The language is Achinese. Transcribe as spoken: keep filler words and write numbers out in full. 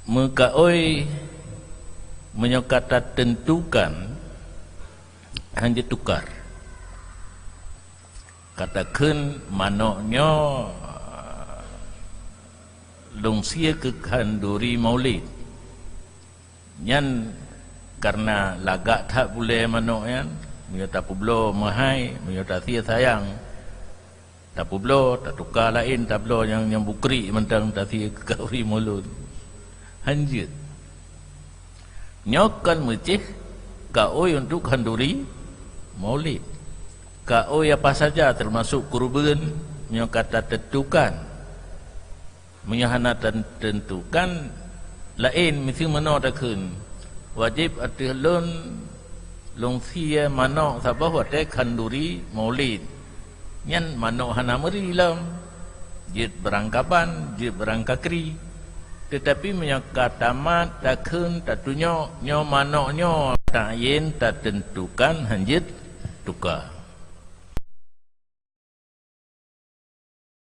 Meukaôi meunyoe ka tateuntukan, hán jeuet tukar. Ka takheun manök nyoe lôn sie keu khanduri Maulid. Nyan kareuna lagak that bulée manök nyan, meunyoe tapeubloe meuhai, meunyoe tasie sayang, tapeubloe, tatuka laén, tabloe nyang, nyang bukrik mantong tasie keu khanduri Maulid. Hán jeuet. Nyoe kon meucéh kaôi untuk khanduri Maulid. Kaôi apa saja, teumasok keureubeuen, meunyoe ka tateuntukan. Meunyoe hana tateuntukan, laén, miseue meunoe takheun, wajéb ateueh lôn, lôn sie manök saboh watée khanduri Maulid. Nyan manök hana meuri lom, jeuet barangkaban, jeuet barangkakri. Teutapi meunyoe ka tamat takheun, tatunyok nyoe manök nyoe, tayin tateuntukan, hán jeuet tukar.